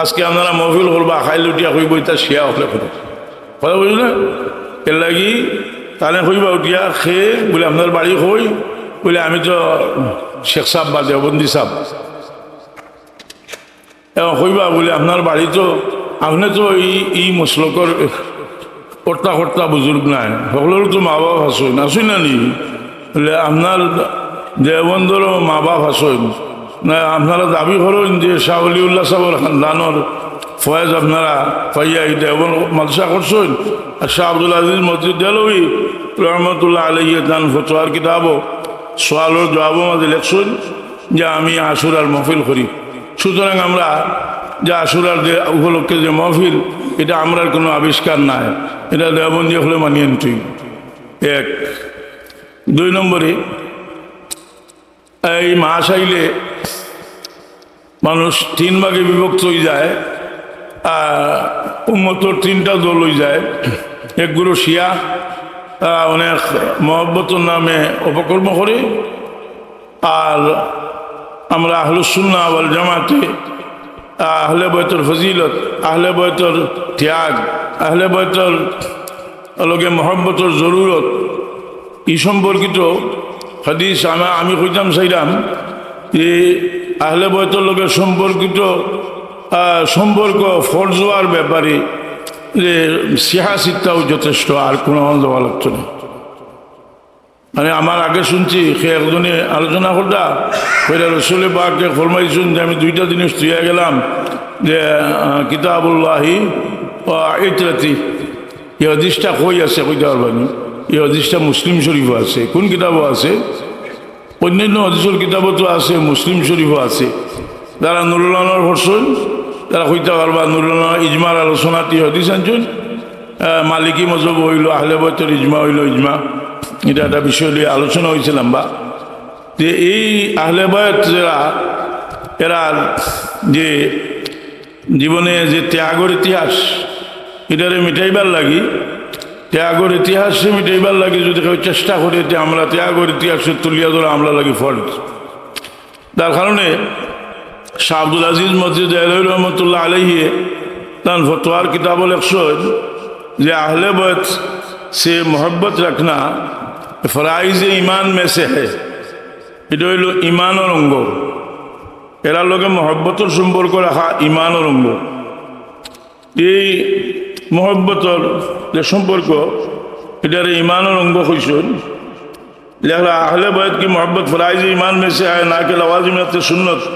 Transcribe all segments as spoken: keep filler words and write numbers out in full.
আজকে আপনারা মহফিল করবা, খাইল উঠিয়া কইবো, "ইতা শিয়া অকলে করে।" কথা বুঝলে? এর লাগি তানে কইবা উঠিয়া, "খে?" বলে, "আপনার বাড়ি কই?" বলে, "আমি তো শেখ সাহেব বা দেওবন্দি সাহেব।" এবং কইবা বলে, "আপনার বাড়ি তো, আপনি তো এই, এই মসলকর কর্তা কর্তা বুজুর্গ নাই, সকলেরও তো মা বাপ আছইন, আছইন না নি?" বলে, "আপনার দেওবন্দরও মা বাপ আছইন না, আপনারা দাবি করইন যে শাহ অলিউল্লাহ সাহেবর খানদানর ফয়েজ আপনারা পাইয়া এই দেওবন্দ মাদ্রাসা করছইন।" আর শাহ আব্দুল আজিজ মসজিদ দেহলভী রহমতুল্লাহ আলাইহি তান ফতোয়ার কিতাবও সওয়ালর জবাবর মাঝে লেখছইন যে আমি আশুরার মহফিল করি। সুতরাং আমরা যে আশুরার যে উপলক্ষে যে মহফিল, এটা আমরার কোনো আবিষ্কার নাই, এটা দেওবন্দি অকলে মানিয়া নিতই। এক। দুই নম্বরে, এই মাস আইলে মানুষ তিন ভাগে বিভক্ত হয়ে যায়। আহ, উম্মতর তিনটা দল হয়ে যায়। এক গুরু শিয়া, আহ, অনেক মহব্বতর নামে অপকর্ম করে, আর আমরা আহলুস সুন্নাহ ওয়াল জামাতে আহলে বয়তর ফজিলত, আহলে বয়তর ত্যাগ, আহলে বয়তর লগে মহব্বতর জরুরত, ই সম্পর্কিত হাদিস আমা-, আমি কইতাম চাইলাম যে আহলে বয়তর লগে সম্পর্কিত, আহ, সম্পর্ক ফরজ হওয়ার ব্যাপারে যে সিহা সিত্তাও যথেষ্ট, আর কোনো দেওয়া লাগতো না। মানে, আমার আগে শুনছি, সে একজনে আলোচনা করতা, কইরা রসুলে পাকে ফরমাইছইন যে আমি দুইটা জিনিস থইয়া গেলাম, যে, আহ, কিতাবুল্লাহি ওয়া ইতরাতি। এই হাদিসটা কই আছে, কইতা পারবা নি? এই হাদিসটা মুসলিম শরীফও আছে। কোন কিতাবও আছে? অন্যান্য হাদিসর কিতাবও তো আছে, মুসলিম শরীফও আছে। যারা নুরুল আনোয়ার পড়ছইন, তারা কইতা পারবা, নুরুল আনোয়ার ইজমার আলোচনাত ই হাদিস আনছইন। আহ, মালিকি মজহব হইল, আহলে বয়তর ইজমা হইল ইজমা, এটা একটা বিষয় নিয়ে আলোচনা হয়েছে লম্বা। যে এই আহলে বয়ত যারা, এরা যে জীবনে যে ত্যাগর ইতিহাস, এটারে মিটাইবার লাগি, ত্যাগর ইতিহাসে মিটাইবার লাগি যদি কেউ চেষ্টা করে, তে আমরা ত্যাগর ইতিহাসে তুলিয়া ধরা আমরা লাগি ফরজ। যার কারণে শাহ আব্দুল আজিজ মসজিদ দেহলভী রহমতুল্লাহ আলাইহি তান ফতোয়ার কিতাবও লেখছইন যে আহলে বয়ত সে মোহব্বত রাখনা ফরাইজ ইমান মে সে হ্যায়, এটা হইল ইমানর অঙ্গ। এরার লগে মহব্বতর সম্পর্ক রাখা ইমানর অঙ্গ। এই মহব্বতর যে সম্পর্ক, এটারে ইমানর অঙ্গ কইছইন। লেখরা, اہل بیت کی محبت فرائض ایمان میں سے ہے، نہ کہ لوازمات سنت،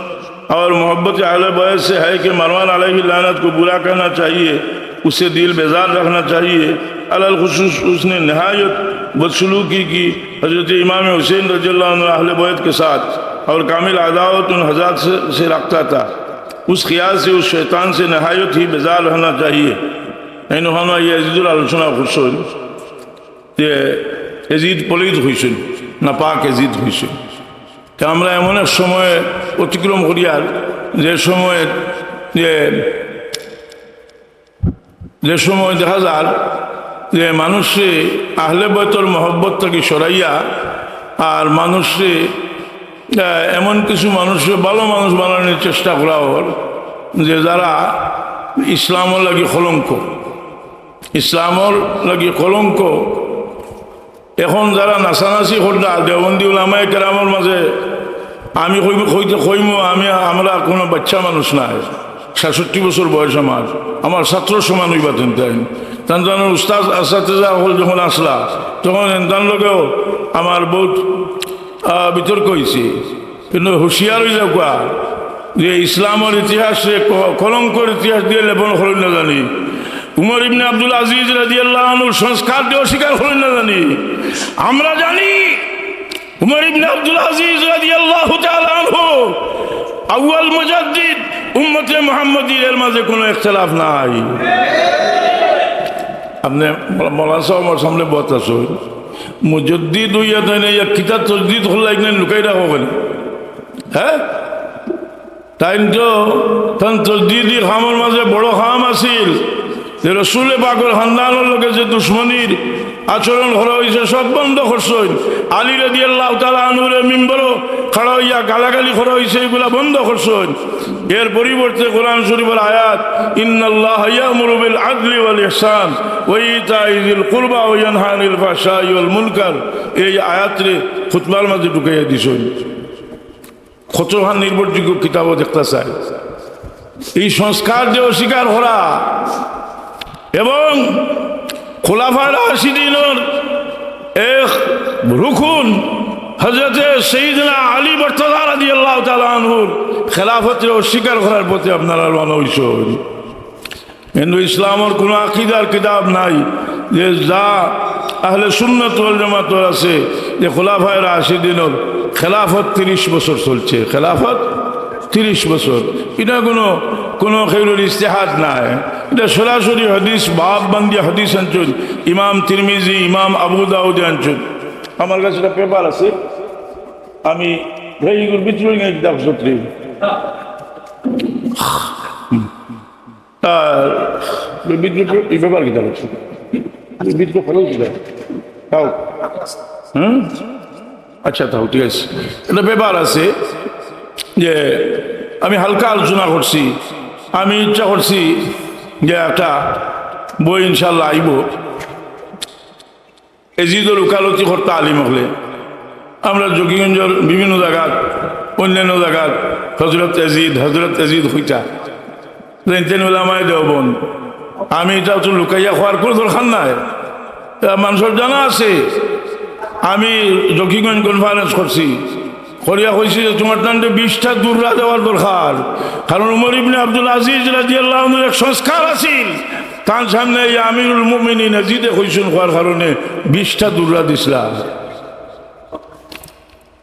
اور محبت اہل بیت سے ہے کہ مروان علیہ لعنت کو برا کہنا چاہیے، اسے دل بیزار رکھنا چاہیے۔ علی الخصوص اس نے نہایت بدسلوکی کی حضرت امام حسین رضی اللہ عنہ اہل بیت کے ساتھ اور کامل عداوت ان حضرات سے، سے رکھتا تھا۔ اس خیال سے اس شیطان سے نہایت ہی بیزار رہنا چاہیے۔ এই নখানো ইয়াজিদর আলোচনা করছইন যে এজিদ পলিদ হইছইন, নাপাক এজিদ হইছইন। তে আমরা এমন এক সময় অতিক্রম করিয়ার, যে সময়, যে, যে সময় দেখা যার যে মানুষে আহলে বয়তর মহব্বত থাকি সরাইয়া আর মানুষে, আহ, এমন কিছু মানুষে ভালো মানুষ বানানোর চেষ্টা করা অর যে যারা ইসলামর লাগি কলঙ্ক, ইসলামর লাগি কলঙ্ক। এখন যারা নাচানাচি কররা দেওবন্দি উলামায়ে কেরামর মাঝে, আমি কইব-, কইতে কইমু, আমি, আমরা কোনো বাচ্চা মানুষ নাই, সাতষট্টি বছর বয়স আমার, আমার ছাত্র সমান অইবা তেন তাইন। তান তান উস্তাদ আসাতেজা অকল যখন আসলা, তখন এনতান লগেও আমার বহুত, আহ, বিতর্ক হইছে। কিন্তু হুঁশিয়ার হয়ে যাওয়া যে ইসলামর ইতিহাসে ক-, কলঙ্কর ইতিহাস দিয়ে লেপন করইন না জানি, উমর ইবনে আব্দুল আজিজ রাদিয়াল্লাহু আনহুর সংস্কার দিয়ে অস্বীকার করইন না জানি। আমরা জানি উমর ইবনে আব্দুল আজিজ রাদিয়াল্লাহু তাআলা আনহু আউয়াল মুজাদ্দিদ উম্মতে মুহাম্মদীর, এর মাঝে কোনো ইখতিলাফ নাই। আপনি মৌলা-, মৌলানা সাহেব আমার সামনে বত আছইন, মুজাদ্দিদ হইয়া তাই না, ইয়া কিতা তজদিদ করলা, এখানে লুকাই রাখো কেন? হ্যাঁ? তাইন তো, তান তজদিদি কামর মাঝে বড় কাম আছিল যে রসুলে পাকর খানদানর লগে যে দুশমনির আচরণ করা হইছে, সব বন্ধ করছইন। আলী রাদিয়াল্লাহু তাআলা আনহুরে মিম্বরো খাড়া হইয়া গালাগালি করা হইছে, এগুলা বন্ধ করছইন। এর পরিবর্তে কোরআন শরীফের আয়াত, "ইন্নাল্লাহা ইয়া'মুরু বিল আদলি ওয়াল ইহসান ওয়া ইতাই যিল কুরবা ওয়া ইয়ানহা আনিল ফাহশাই ওয়াল মুনকার", এই আয়াতরে খুতবার মাঝে ঢুকাইয়া দিছইন। কতখান নির্ভরযোগ্য কিতাবও দেখতা চাই। এই সংস্কাররে অস্বীকার করা এবং খুলাফায়ে রাশিদিনর এক রুকুন হযরতে সাইয়েদনা আলী মুর্তজা রাদিয়াল্লাহু তাআলা আনহুর খেলাফতরে অস্বীকার করার পথে আপনারা রওনা অইছইন। কিন্তু ইসলামর কোনো আকিদার কিতাব নাই যে যা আহলে সুন্নাত ওয়াল জামাতর আছে যে খুলাফায়ে রাশিদিনর খেলাফত তিরিশ বছর চলছে, খেলাফত তিরিশ বছর। ইটা কোনো, কোনো কেউর ইজতিহাদ নায়, ইটা সরাসরি হাদিস, বাব বান্দিয়া হাদিস আনছইন ইমাম তিরমিজি, ইমাম আবু দাউদে আনছইন। আমার কাছে একটা পেপার আছে, আমি এইগুর ভিতরে নিয়ে কিতাব সত্রি। আর ভিতরে এই পেপার কিতাব আছে, এই ভিতরে ফেরত দিলাম। তাও, হুম, আচ্ছা, তাও ঠিক আছে। একটা পেপার আছে যে আমি হালকা আলোচনা করছি, আমি ইচ্ছা করছি যে একটা বই ইনশাল্লাহ আইব। এজিদর উকালতি করতা আলিম অকলে। আমরা জকিগঞ্জর বিভিন্ন জাগাত, অন্যান্য জাগাত হজরত এজিদ, হজরত এজিদ কইতা। জানতেন উলামায়ে দেওবন্দ। আমি ইটা তো লুকাইয়া কওয়ার কোনো দরকার নাই, ইটা মানষর জানা আছে। আমি জকিগঞ্জ কনফারেন্স করছি, করিয়া কইছি যে তুমার তানরে বিশটা দুররা দেওয়ার দরকার, কারণ উমর ইবনে আব্দুল আজিজ রাদিয়াল্লাহু আনহুর এক সংস্কার আছিল, তান সামনে এই আমিরুল মুমিনিন এজিদে কইছইন কওয়ার কারণে বিশটা দুররা দিছলা।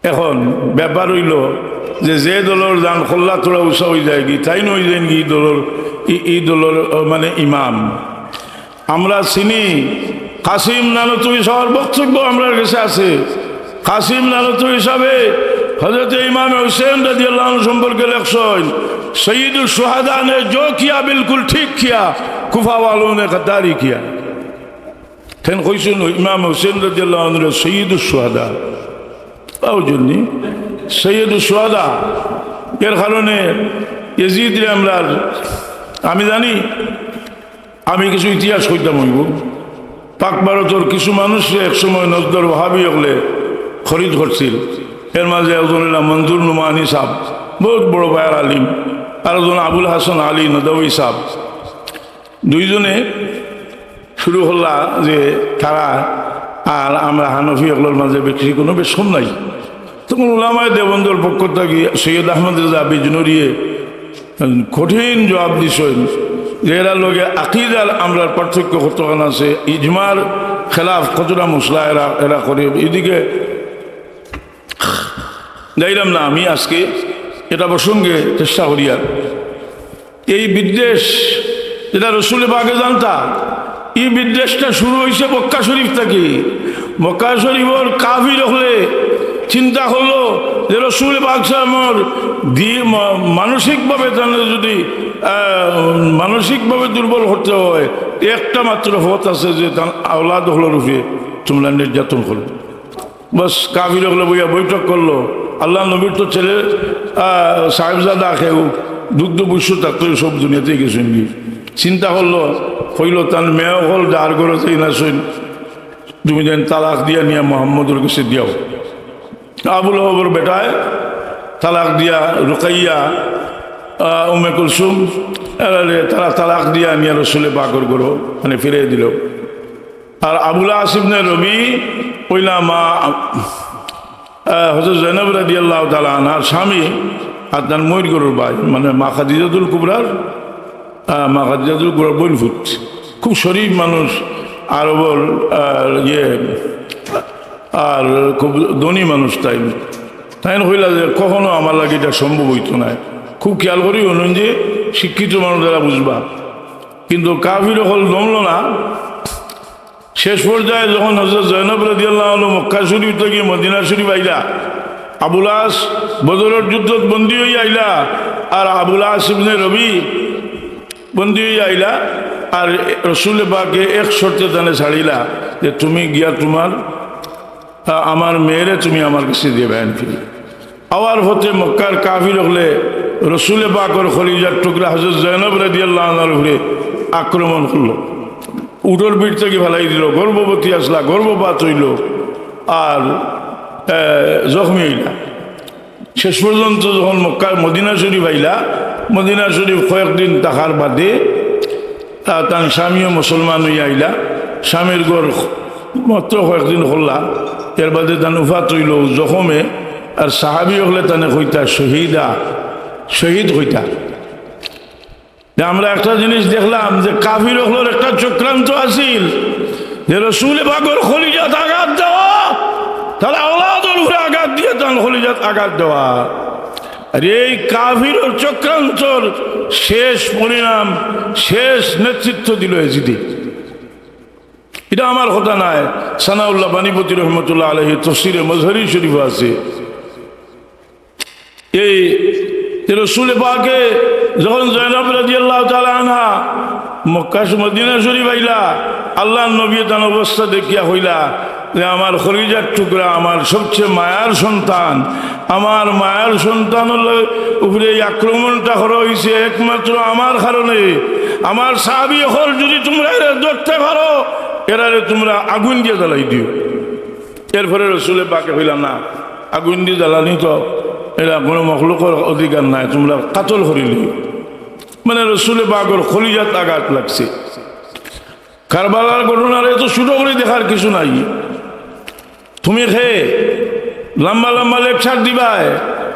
এখন ব্যাপার অইলো যে, যে দলর জান কল্লা থুড়া উষা অই যায়গি, তাইন অই যাইনগি ই দলর, ই, ই দলর, আহ, মানে ইমাম। আমরা চিনি কাসিম নানতুবী সাবর বক্তব্য আমরার কাছে আছে। কাসিম নানতুবী সাবে হযরত ইমাম হুসেন রাদিয়াল্লাহু আনহু সম্পর্কে লেখছইন, "সৈয়দুশ শুহাদা নে জো কিয়া বিলকুল ঠিক কিয়া, কুফা ওয়ালোঁ নে গাদ্দারি কিয়া।" তাইন কইছইন ইমাম হুসেন রাদিয়াল্লাহু আনহুরে সৈয়দুশ শুহাদা। তাও জন্যে সৈয়দুশ শুহাদা। এর কারণে এজিদরে আমরার, আমি জানি, আমি কিছু ইতিহাস কইতাম অইব। পাক ভারতর কিছু মানুষরে এক সময় নজদর ওয়াহাবি অকলে খরিদ করছিল। এর মাঝে একজন অইলা মঞ্জুর নোমানী সাব, বহুত বড় বায়ার আলিম, আর একজন আবুল হাসান আলী নদভী সাব। দুইজনে শুরু করলা যে তারা আর আমরা হানফি অকলর মাঝে বেশি কোনো বেশ কম নাই। তখন উলামায়ে দেওবন্দর পক্ষ থাকি সৈয়দ আহমদ রেজা বিজনুরিয়ে কঠিন জবাব দিছইন যে এরার লগে আকিদার আমরার পার্থক্য কতখান আছে, ইজমার খেলাফ কতটা মসলা এরা, এরা করে। এদিকে যাইলাম না আমি আজকে, এটা প্রসঙ্গে চেষ্টা করিয়ার। এই বিদ্বেষ যেটা রসুলে পাকে জানতা, এই বিদ্বেষটা শুরু অইছে মক্কা শরীফ থাকি। মক্কা শরীফর কাফির অকলে চিন্তা করলো যে রসুলে পাক সাল্লামর দি-, মা-, মানসিকভাবে তানরে যদি, আহ, মানসিকভাবে দুর্বল করতে হয়, একটা মাত্র পথ আছে যে তান আওলাদ অকলর উপরে তুমরা নির্যাতন করো। বস, কাফির অকলে বইয়া বৈঠক করলো। আল্লাহর নবীর তো ছেলে, আহ, সাহেবজাদা কেউ দুগ্ধ পুষ্য থাকতো, সব দুনিয়াতেই গেছইন গি। চিন্তা করলো, কইলো, "তান মেয়ে অকল যার ঘরো যাইন আছইন, তুমি যেন তালাক দিয়া নিয়া মোহাম্মদর কাছে দিয়াও।" আবু লহবর বেটায় তালাক দিয়া রুকাইয়া, আহ, উম্মে কুলসুম, এরারে তারা তালাক দিয়া নিয়া রসুলে পাকর ঘরো মানে ফিরাই দিল। আর আবুল আস ইবনে রবি অইলা মা, আহ, হযরত জয়নব রাদিয়াল্লাহু তাআলা আনহার স্বামী আর তান মইর ঘরর ভাই, মানে মা খাদিজাতুল কুবরার, আহ, মা খাদিজাতুল কুবরার বইনপুত। খুব শরীফ মানুষ, আরবর, আহ, ইয়ে, আর খুব ধনী মানুষ তাইন। তাইন কইলা যে, "কখনো আমার লাগি ইটা সম্ভব অইতো নায়।" খুব খেয়াল করি হুনইন যে শিক্ষিত মানুষ যারা বুঝবা, কিন্তু কাফির অকল দমলো না। শেষ পর্যায়ে যখন হযরত জয়নব রাদিয়াল্লাহু আনহু মক্কা শরীফ থাকি মদিনা শরীফ আইলা, আবুল আস বদরর যুদ্ধত বন্দী অইয়া আইলা, আর আবুল আস ইবনে রবি বন্দী অইয়া আইলা, আর রসুলে পাকে এক শর্তে তানে ছাড়িলা যে, "তুমি গিয়া তুমার, আ, আমার মেয়েরে তুমি আমার কাছে দিবায় আন ফিরি।" আওয়ার পথে মক্কার কাফির অকলে রসুলে পাকর খলিজার টুকরা হযরত জয়নব রাদিয়াল্লাহু আনহার উপরে আক্রমণ করলো। উটর পিঠ থাকি ফালাই দিল, গর্ভবতী আছলা, গর্ভপাত হইল, আর, এ, জখমি হইলা। শেষ পর্যন্ত যখন মক্কা, মদিনা শরীফ আইলা, মদিনা শরীফ কয়েকদিন থাকার বাদে, আ, তান স্বামীও মুসলমান হইয়া আইলা। স্বামীর ঘর মাত্র কয়েকদিন করলা, এর বাদে তান উফাত হইল জখমে। আর সাহাবী অকলে তানে কইতা শহীদা, শহীদ কইতা। যে আমরা একটা জিনিস দেখলাম যে কাফির অকলর একটা চক্রান্ত আছিল যে রসুলে পাকর খলিজাত আঘাত দেওয়া, তার আওলাদর উপরে আঘাত দিয়ে তার খলিজাত আঘাত দেওয়া। আর এই কাফিরর চক্রান্তর শেষ পরিণাম, শেষ নেতৃত্ব দিল এজিদে। এটা আমার কথা নায়, সানাউল্লাহ বানীপতি রহমতুল্লাহ আলাইহি তফসিরে মজহরি শরীফ আছে। এই যে রসুলে পাকে যখন জয়নব রাদিয়াল্লাহু তাআলা আনহা মক্কা শ-, মদিনা শরীফ আইলা, আল্লাহর নবী তান অবস্থা দেখিয়া কইলা যে, "আমার খলিজার টুকরা, আমার সবচেয়ে মায়ার সন্তান, আমার মায়ার সন্তানর ল-, উপরে এই আক্রমণটা করা হইছে একমাত্র আমার কারণে। আমার সাহাবী অকল যদি তোমরা এরা ধরতে পারো, এরারে তোমরা আগুন দিয়ে জ্বালাই দিও।" এরপরে রসুলে পাকে কইলা, "না, আগুন দি জ্বালানি তো এরা কোনো মখলুকর অধিকার নাই, তোমরা কাতল করিলিও।" মানে রসুলে পাকর খলিজাত আঘাত লাগছে। কারবালার ঘটনারে তো ছোট করি দেখার কিছু নাই। তুমি খে লম্বা লম্বা লেকচার দিবায়,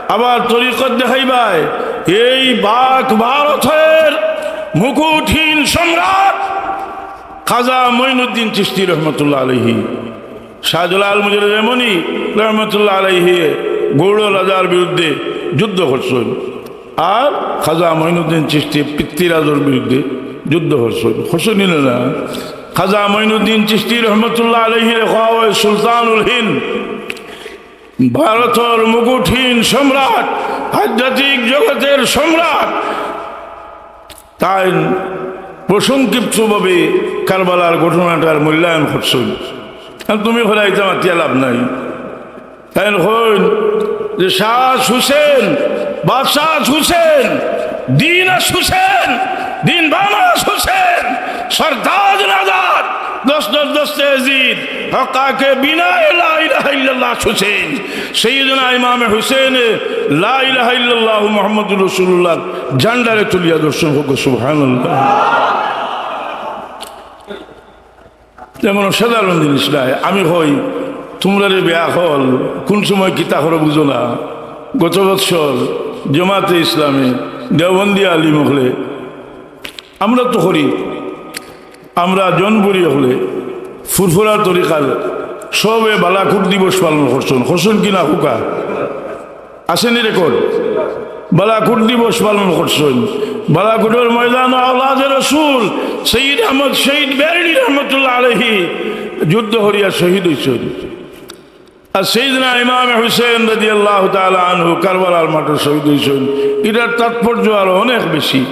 আবার তরিকত দেখাইবায়। এই পাক ভারতের মুকুটহীন সম্রাট খাজা মঈনুদ্দিন চিশতি রহমতুল্লাহ আলাইহি, শাহজালাল মুজাররদে মনি রহমতুল্লাহ আলাইহি গৌড় রাজার বিরুদ্ধে যুদ্ধ করছইন, আর খাজা মঈনুদ্দিন চিশতি পৃথ্বীরাজর বিরুদ্ধে যুদ্ধ করছইন, করছইন নি না? খাজা মঈনুদ্দিন চিশতি রহমতুল্লাহ আলাইহিরে কওয়া হয় সুলতানুল হিন্দ, ভারতর মুকুটহীন সম্রাট, আধ্যাত্মিক জগতের সম্রাট। তাইন প্রসঙ্গিতভাবে কারবালার ঘটনাটার মূল্যায়ন করছইন। আর তুমি খোলা ইতা মাতিয়া লাভ নাই। তাইন কইন যে শাহ হুসেন, বাদশাহ হুসেন, দিন আস হুসেন, দিন বানাস হুসেন, সরতাজ নাজাত, দশ দশ দস্তে এজিদ, হকাকে বিনা লা ইলাহা ইল্লাল্লাহ হুসেন, সৈয়দনা ইমামে হুসেনে লা ইলাহা ইল্লাল্লাহু মুহাম্মাদুর রাসূলুল্লাহর ঝান্ডারে তুলিয়া ধরছইন। হোক সুবহানাল্লাহ। তেমন সাধারণ জিনিস নায়। আমি কই, তোমরা রে বেআকল, কোন সময় কিতা করো বুঝো না। গত বৎসর জমাতে ইসলামে দেওবন্দি আলিম অকলে, আমরা তো করি, আমরা জনপুরি অকলে ফুরফুরা তরিকার সবে বালাকুট দিবস পালন করছইন, করছইন কি না হুকা? আছে নি রেকর্ড? বালাকুট দিবস পালন করছইন। বালাকুটর ময়দানো আওলাদে রসুল সৈয়দ আহমদ শহীদ বেরেলভী রহমতুল্লাহ আলাইহি যুদ্ধ করিয়া শহীদ হইছইন। আর সৈয়দনা ইমাম হুসেন রাদিয়াল্লাহু তাআলা আনহু কারবালার মাঠে শহীদ হইছইন। এটার তাৎপর্য আরো অনেক বেশি।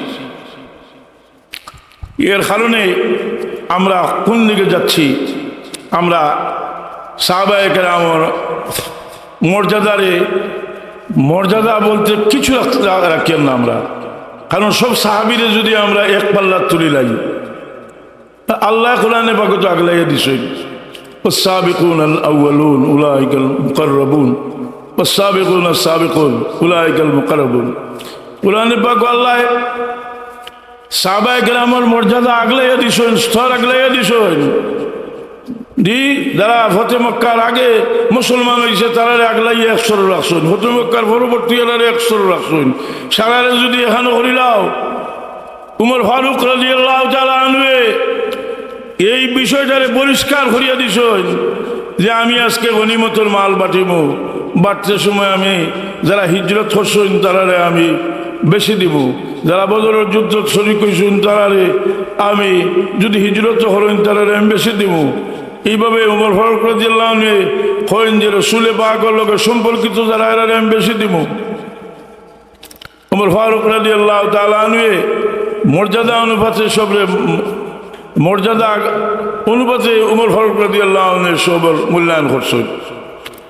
এর কারণে আমরা কোন দিকে যাচ্ছি? আমরা সাহাবায়ে কেরামর মর্যাদারে, মর্যাদা বলতে কিছু রাখ-, রাখিয়ার না আমরা, কারণ সব সাহাবীরে যদি আমরা এক পাল্লা তুলি লাই, আল্লাহ কোরআনে পাকে তো আগলাইয়া দিছইন, "والسابقون الأولون أولئك المقربون، والسابقون السابقون أولئك المقربون।" কোরআনে পাক আল্লাহ সাহাবায়ে কেরামর মর্যাদা আগলাইয়া দিছইন, স্তর আগলাইয়া দিছইন। জি, যারা ফতে মক্কার আগে মুসলমান হইছে, তারারে আগলাইয়া এক স্তরে রাখছইন। ফতে মক্কার পরবর্তী এরারে এক স্তরে রাখছইন। সারারে যদি এখানো করিলাও, উমর ফারুক রাদিয়াল্লাহু তাআলা আনহুয়ে এই বিষয়টারে পরিষ্কার করিয়া দিছইন যে আমি আজকে গনিমতর মাল বাটিমু, বাটতে সময় আমি যারা হিজরত করছইন তারারে আমি বেশি দিমু, যারা বদরর যুদ্ধত শরিক হইছইন তারারে আমি, যদি হিজরত করইন তারারে আমি বেশি দিমু। এইভাবে উমর ফারুক রাদিয়াল্লাহু আনহু কইন যে রসুলে পাকর লগে সম্পর্কিত যারা এরারে আমি বেশি দিমু। উমর ফারুক রাদিয়াল্লাহু তাআলা আনহু মর্যাদা অনুপাতে সবরে, মর্যাদা অনুপাতে উমর ফারুক রাদিয়াল্লাহু আনহু সবর মূল্যায়ন করছইন।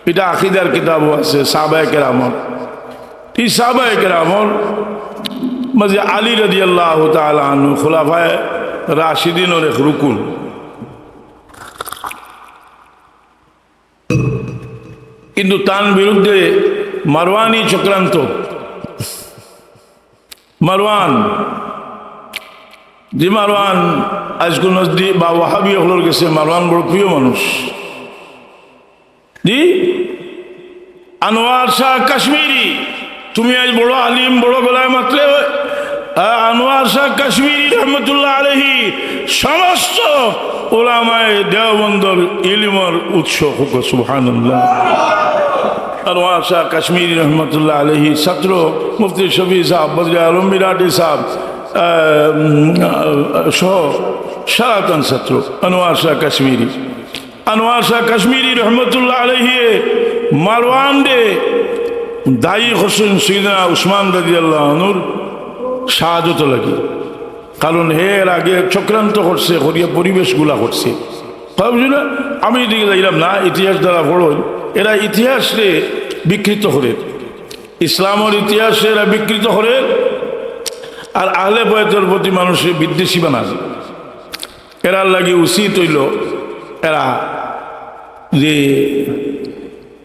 এটা আকিদার কিতাবও আছে, সাহাবায়ে কেরামর। এই সাহাবায়ে কেরামর মাঝে আলী রাদিয়াল্লাহু তাআলা আনহু খুলাফায়ে রাশিদিনর এক রুকুন। কিন্তু তান বিরুদ্ধে মারওয়ানি চক্রান্ত, মারওয়ান, যে মারওয়ান আইজকুল নজদি বা ওয়াহাবি অকলর গেছে মারওয়ান বড় প্রিয় মানুষ। জি, আনোয়ার শাহ কাশ্মীরি, তুমি আইজ বড় আলিম, বড় গলায় মাতলে, আ, আনোয়ার শাহ কাশ্মীরি রহমতুল্লাহ আলাইহি সমস্ত উলামায়ে দেওবন্দর ইলমর উৎস হোক, সুবহানাল্লাহ। আনোয়ার শাহ কাশ্মীরি রহমতুল্লাহ আলাইহি ছাত্র মুফতি শফি সাহেব, বদরে আলম বিরাটি সাহেব, আ, উম, আ, সহ সারাতান ছাত্র আনোয়ার শাহ কাশ্মীরি। আনোয়ার শাহ কাশ্মীরি রহমতুল্লাহ আলাইহি মারওয়ানরে দায়ী করছইন সৈয়দনা উসমান রাদিয়াল্লাহু আনহুর শাহাদত লাগি। কারণ হে এর আগে চক্রান্ত করছে, করিয়া পরিবেশগুলা করছে। কথা বুঝলি না? আমি এদিকে যাইলাম না, ইতিহাস দ্বারা পড়ইন। এরা ইতিহাসরে বিকৃত করে, ইসলামর ইতিহাসরে এরা বিকৃত করে, আর আহলে বয়তর প্রতি মানুষরে বিদ্বেষী বানায়। এরার লাগি উচিত অইলো এরা যে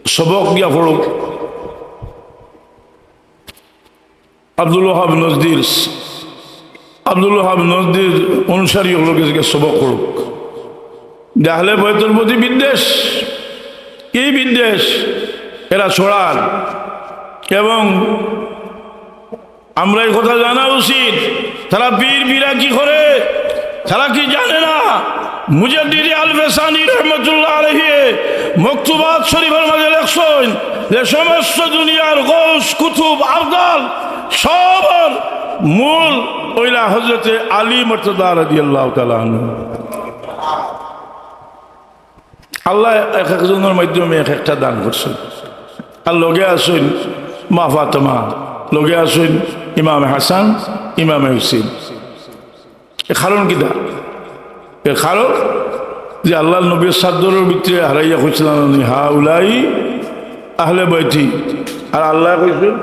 সবক দিয়া পড়ুক। আব্দুল ওয়াহাব নজদির, আব্দুল ওয়াহাব নজদির অনুসারী অকলর গেছে গিয়া সবক করুক। যে আহলে বয়তর প্রতি বিদ্বেষ, এই বিদ্বেষ এরা ছড়ার। এবং আমরা এই কথা জানা উচিত, তারা পীর পিরা কি করে, তারা কি জানে না? মুজাদ্দিদে আল ফেসানি রহমতুল্লাহ আলাইহি মকতুবাত শরীফর মাঝে লেখছইন যে সমস্ত দুনিয়ার গৌস, কুতুব, আবদাল সবর মূল অইলা হযরতে আলী মুর্তজা রাদিয়াল্লাহু তাআলা আনহু। আল্লাহ এক একজনর মাধ্যমে এক একটা দান করছইন। আর লগে আছইন মা ফাতেমা, লগে আছইন ইমাম হাসান, ইমাম হুসেন। এর কারণ কিতা? এর কারণ যে আল্লাহর নবীর চাদরর ভিতরে হারাইয়া কইছিলা নি, "হাউলাই আহলে বাইতি।" আর আল্লাহ কইছইন,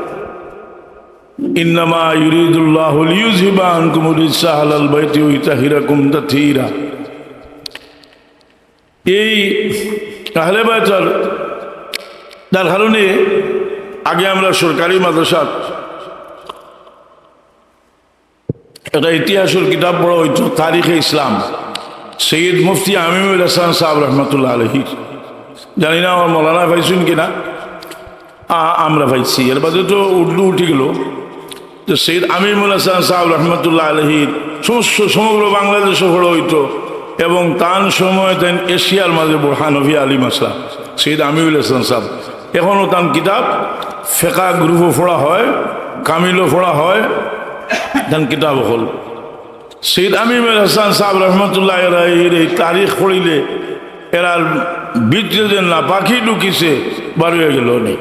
"ইন্নামা ইউরিদুল্লাহু লিইউযহিবা আনকুমুর রিজসা আহলাল বাইতি ওয়া ইউতাহহিরাকুম তাতহীরা।" এই আহলে বায়তর, যার কারণে আগে আমরা সরকারি মাদ্রাসাত একটা ইতিহাসর কিতাব পড়া অইতো, তারিখে ইসলাম, সৈয়দ মুফতি আমিনুল হাসান সাহেব রহমতুল্লাহ আলাইহির। জানি না আমার মৌলানা পাইছইন কিনা, আ-, আমরা পাইছি। এর বাদে তো উর্দু উঠি গেল। তো সৈয়দ আমিনুল হাসান সাহেব রহমতুল্লাহ আলাইহির সমস্ত, সমগ্র বাংলাদেশো পড়া অইতো এবং তান সময় তাইন এশিয়ার মাঝে বড় হানফি আলিম আছলা সৈয়দ আমিনুল হাসান সাহেব। এখনো তান কিতাব ফেকা গ্রুপো পড়া হয়, কামিলো পড়া হয়, তান কিতাব অকল। সৈয়দ আমিনুল হাসান সাহেব রহমতুল্লাহ আলাইহির এই তারিখ পড়িলে এরার ভিতরে যে নাপাকি ঢুকিছে, বার অইয়া গেল নি।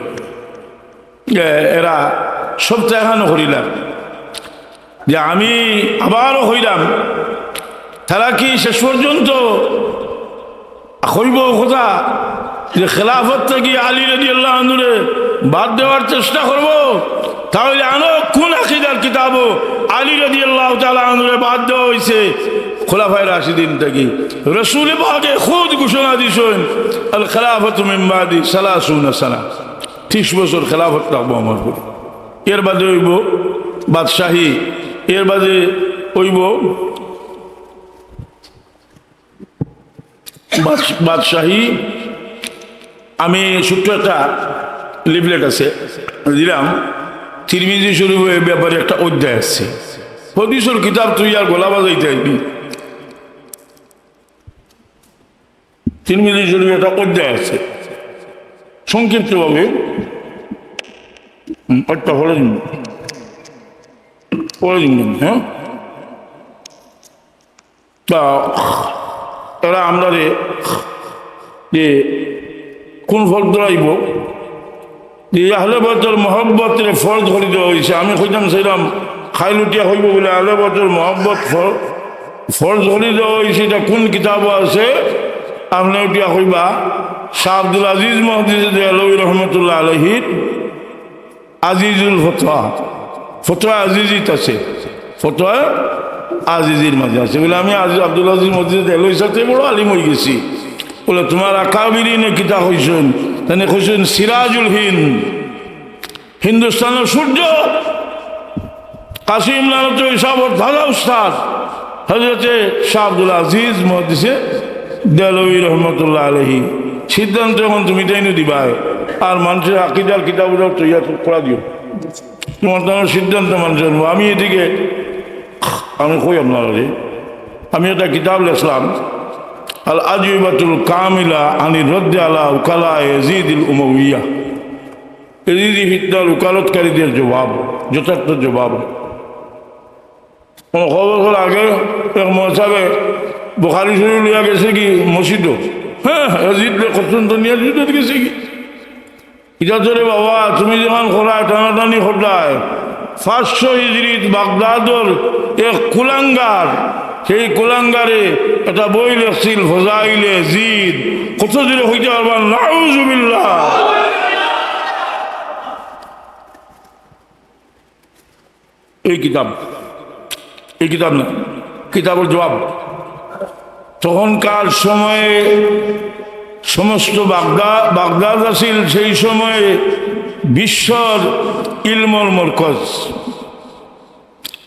এ-, এরা সব তো এখানো করিলাম যে আমি আবারও কইলাম, তারা কি শেষ পর্যন্ত কইবো কথা যে খেলাফত থাকি আলী রাদিয়াল্লাহু আনহুরে বাদ দেওয়ার চেষ্টা করবো? তাহলে আনো কোন আকিদার কিতাবো আলী রাদিয়াল্লাহু তাআলা আনহুরে বাদ দেওয়া হইছে খুলাফায়ে রাশিদিন থাকি? রসুল পাকে খুদ ঘোষণা দিছইন, "আল খেলাফতু মিন বাদি সালাসুনা সানা।" ত্রিশ বছর খেলাফত রাখবো আমার উপরে। এর বাদে অইবো বাদশাহী, এর বাদে অইবো বাদ-, বাদশাহী। আমি ছোট্ট একটা লিফলেট আছে, দিলাম, তিরমিজি শরীফো এ ব্যাপারে একটা অধ্যায় আছে। হাদিসর কিতাব তুই আর গলা বাজাইতে আইবি। তিরমিজি শরীফে একটা অধ্যায় আছে, সংক্ষিপ্তভাবে, হুম, একটা পড়ে দিন, পড়ে দিন, হ্যাঁ? তা এরা আমরারে যে কোন ফল ধরাইব, যে আহলে বয়তর মহব্বতরে ফরজ করি দেওয়া হইছে। আমি কইতাম চাইলাম, খাইল উঠিয়া কইবো বলে আহলে বয়তর মহব্বত ফর-, ফরজ করি দেওয়া হইছে, এটা কোন কিতাবো আছে? আপনে উঠিয়া কইবা, শাহ আব্দুল আজিজ মুহাদ্দিস দেহলভী রহমতুল্লাহ আলাইহির আজিজুল ফতোয়া, ফতোয়া আজিজিত আছে, ফতোয়া আজিজির মাঝে আছে। বলে, "আমি আজিজ, আব্দুল আজিজ মহদিসে দেহলভী সাহেব বড় আলিম অই গেছি।" বলে, "তুমার আকাবিরিনে কিতা কইছইন?" তাইন কইছইন, "সিরাজুল হিন্দ, হিন্দুস্তানর সূর্য।" কাসিম নানুতুবী সাহেবর দাদা উস্তাদ হযরতে শাহ আব্দুল আজিজ মুহাদ্দিসে দেহলভী রহমতুল্লাহ আলাইহি। সিদ্ধান্ত অখন তুমি তাইনউ দিবায়, আর মানষর আকিদার কিতাব উতাব তৈয়ার করা দিও। তুমার তান সিদ্ধান্ত মানষর। আমি এদিকে, আমি কই আপনারারে, আমি একটা কিতাব লেখলাম, আল আজওয়াবিয়াতুল কামিলা আনির রদ্দি আলা উকালা ইয়াজিদিল উমাউইয়া। এজিদি ফিতনার উকালতকারীদের জবাব, যথার্থ জবাব। কোনো কয়েক বছর আগে এক মৌলভী সাহেবে বুখারী শরীফ লইয়া গেছে কি মসজিদো? হ্যাঁ, এজিদরে কতজন তো নিয়া যুদ্ধত গেছে কি? ইটা তো রে বাবা, তুমি যেখান করায়, টানাটানি করায়, পাঁচশো হিজরিত বাগদাদর এক কুলাঙ্গার, সেই কুলাঙ্গারে একটা বই লেখছিল, ফজাইলে এজিদ। কত জোরে কইতা পারবা? নাউজুবিল্লাহ। এই কিতাব, এই কিতাব না, কিতাবর জবাব। তখনকার সময়ে সমস্ত বাগদা-, বাগদাদ আছিল সেই সময়ে বিশ্বর ইলমর মরকজ।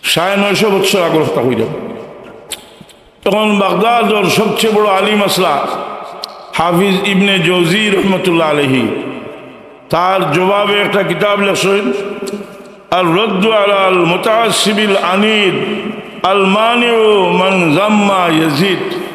সাড়ে নয়শো বছর আগর কথা কইরাম। তখন বাগদাদর সবচেয়ে বড় আলিম আছলা হাফিজ ইবনে জৌজি রহমতুল্লাহ আলাইহি। তার জবাবে একটা কিতাব লেখছইন, আর রদ্দু আলাল মুতাআসসিবিল আনিদ, আল মানিউ মান জাম্মা ইয়াজিদ।